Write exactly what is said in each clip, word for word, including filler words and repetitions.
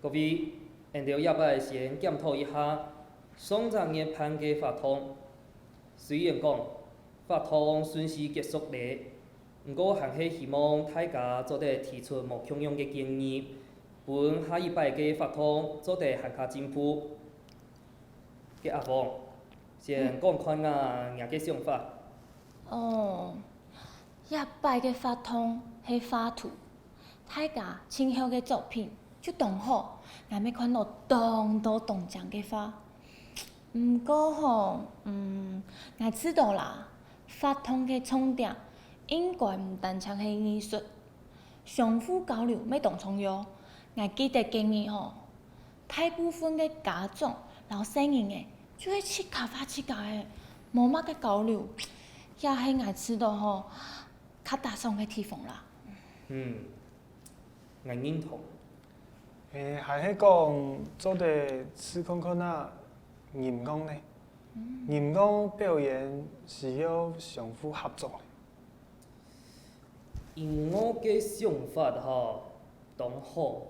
各位，𠊎兜這擺先檢討一下上隻月辦个活動。雖然講活動順序結束了，毋過還係希望大家做得提出無共樣个建議，分下一擺个活動做得還較進步。該阿芳，先講看啊若个想法。哦，這擺个活動係畫圖，大家盡好个作品就當好，𠊎乜看著當多當靚个畫。毋過吼，嗯，𠊎知著啦，活動个重點應該毋單淨係藝術，相互交流乜當重要。𠊎記得該日吼，大部分个家長摎細人仔就係自家畫自家个，無麼个交流，也係𠊎知著吼，較打爽个地方啦。嗯，𠊎認同。誒，還係講做得試看看啊，音樂呢？音樂表演需要相互合作。音樂个想法吼，當好。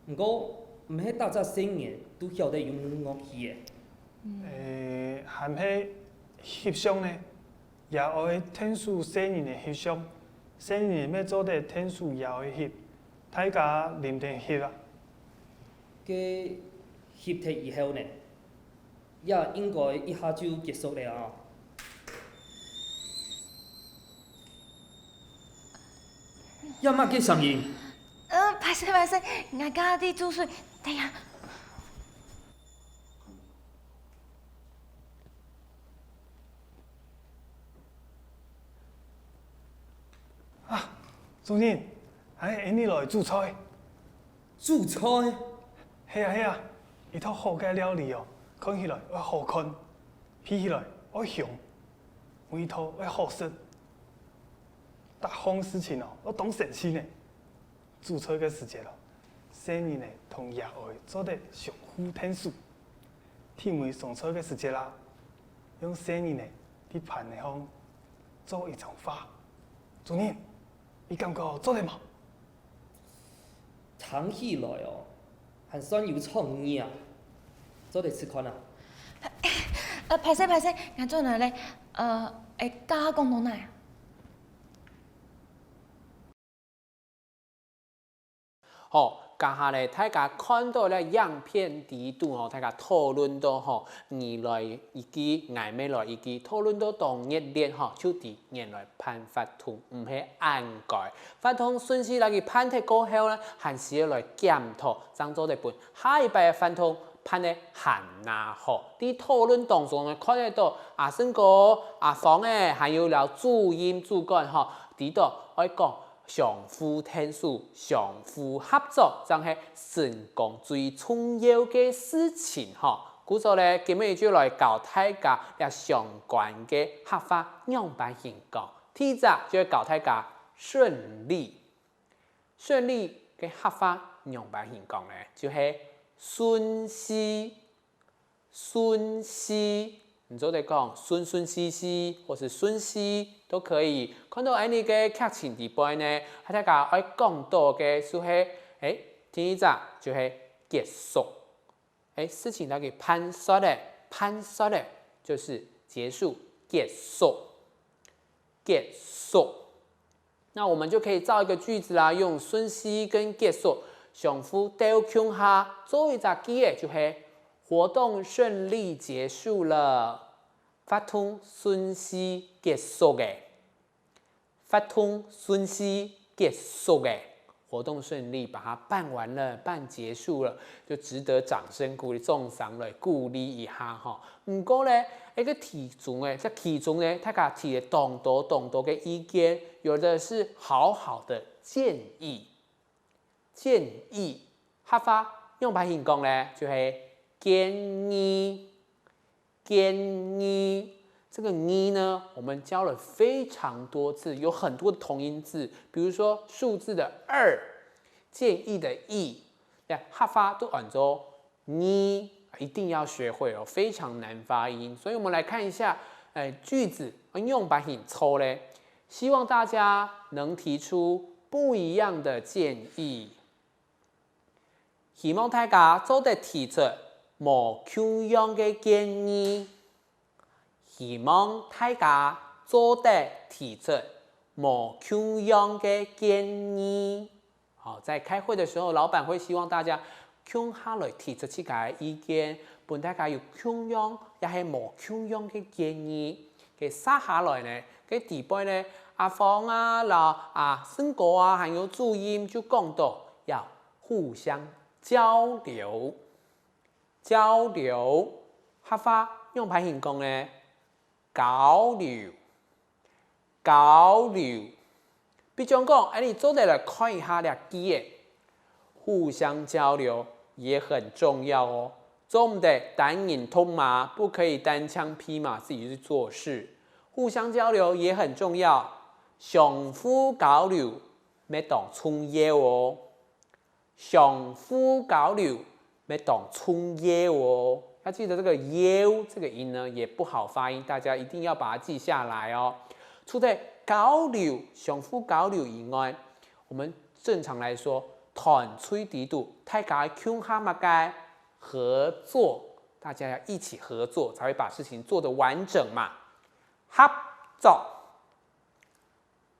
毋過，毋係逐隻細人都曉得用樂器个。誒，還係翕相呢？ 爺哀𢯭手細人仔翕相，細人仔乜做得𢯭手爺哀翕，大家輪等翕啊。該翕忒以後呢？也應該一下就結束了啊。這麼个聲音？呃，歹勢歹勢，𠊎家己煮水，等下。 啊，主任，𠊎恁呢來煮菜。煮菜？係啊係啊，一道好个料理哦，看起來愛好看，鼻起來愛香，味道愛好食，逐項事情哦，愛當省心呢。 煮菜个時節哦，細人仔同爺哀做得相互𢯭手。甜味上菜个時節啦，用細人仔在盤仔項做一張畫。主任，你感覺做得無？聽起來哦，還算有創意啊！做得試看啊！呃，歹勢歹勢，𠊎轉來咧。呃，誒，該講到哪啊？ 好，這下咧，大家看著這影片裡肚吼，大家討論著吼，你來一句，𠊎乜來一句，討論著當熱烈吼，就知原來辦活動毋係恁該。活動順序來去辦忒過後呢，還需要來檢討，正做得分下一擺个活動辦得還較好。在討論當中呢，看得著阿勝哥、阿芳仔，還有了主任、主管吼，知著愛講 相互𢯭手、相互合作，正係成功最重要个事情吼。故所咧，今日就來教大家這相關个客話仰般形講。第一隻就係教大家順利。順利个客話仰般形講呢？就係順序。 順序，你做得講順順序序，或是順序都可以。看著恁呢个劇情裡背呢，大家愛講著个就係，誒，第一隻就係結束。誒，事情大概辦煞了，辦煞了，就是結束，結束，結束。 那我們就可以造一個句子啦，用順序跟結束相互鬥共下，做一隻句仔，就係活動順利結束了，活動順序結束了，活動順序結束了。 活動順利，把它辦完了，辦結束了，就值得掌聲鼓勵，掌聲來鼓勵一下吼。毋過呢，這个題中呢，在題中呢，大家提了當多當多个意見，有的是好好的建議，建議，客話仰般形講呢？就係建議。 建議。這個議呢，我們教了非常多次，有很多的同音字，比如說數字的二，建議的議，那客話都喊做議，一定要學會哦，非常難發音。所以我們來看一下，哎，句子，哎，仰般形造咧？希望大家能提出不一樣的建議。希望大家做得提出無共樣个建議。希望大家做得提出無共樣个建議。好，在開會的時候，老闆會希望大家共下來提出自家个意見，分大家有共樣也係無共樣个建議。該接下來呢，該底背呢，阿芳啊、摎阿勝哥啊，還有主任就講到要互相交流。交流，客話仰般形講呢？交流，交流。比將講，𠊎俚做得來看一下這句仔，互相交流也很重要哦。做毋得單人獨馬，不可以單槍匹馬自己去做事。互相交流也很重要，相互交流乜當重要哦。 相互交流乜當重要哦。要記得這個要這個音呢，也不好發音，大家一定要把它記下來哦。除了交流、相互交流以外，我們正常來說，團隊裡肚，大家共下麼个？合作，大家要一起合作，才會把事情做得完整嘛。合作，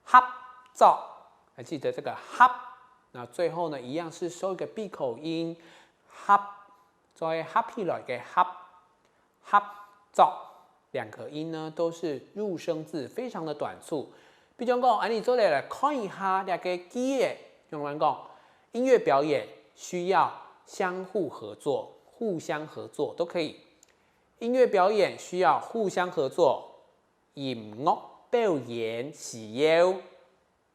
合作，還記得這個合，那最後呢，一樣是收一個閉口音，合，做合起來个合，合作，兩個音呢都是入聲字，非常的短促。比將講，𠊎俚做得來看一下這個句仔，仰般講，音樂表演需要相互合作，互相合作都可以。音樂表演需要互相合作， 音樂表演需要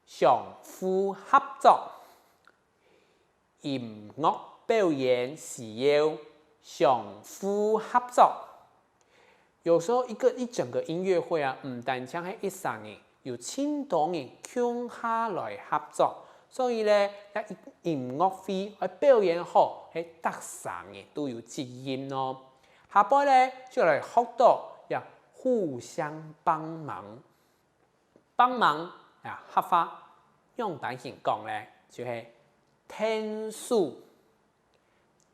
相互合作。音樂表演需要相互合作。有時候一個，一整個音樂會啊，毋單淨係一儕人，有盡多人共下來合作。所以呢，這音樂會愛表演好，係逐儕人都有責任哦。下背呢，就來學到愛互相幫忙。 幫忙啊，客話仰般形講呢？就係𢯭手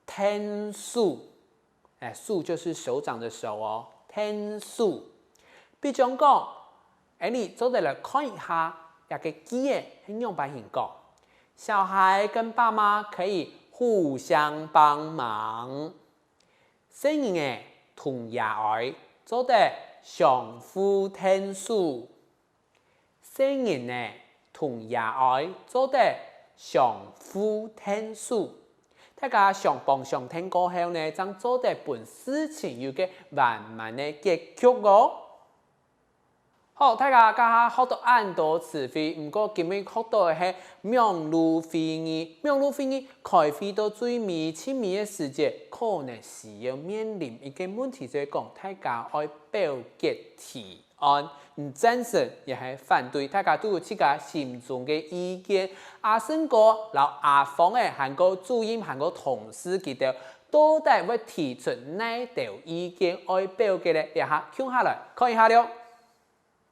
，𢯭手，欸，手就是手掌的手哦，𢯭手。比將講，欸，你做得來看一下，這個句仔係仰般形講。小孩跟爸媽可以互相幫忙。細人仔同爺哀做得相互𢯭手。 細人仔同爺哀做得相互𢯭手。大家相幫相𢯭過後呢，正做得分事情有個圓滿个結局哦。好，大家這下學到恁多詞彙，毋過今晡學到个係網路會議。網路會議開會到最尾、盡尾个時節，可能需要面臨一個問題，就係講大家愛表決題。 案，你贊成也係反對，大家都有自家心中个意見。阿勝哥摎阿芳仔還過主任還過同事佢兜到底會提出哪兜意見愛表決呢？這下共下來看一下了。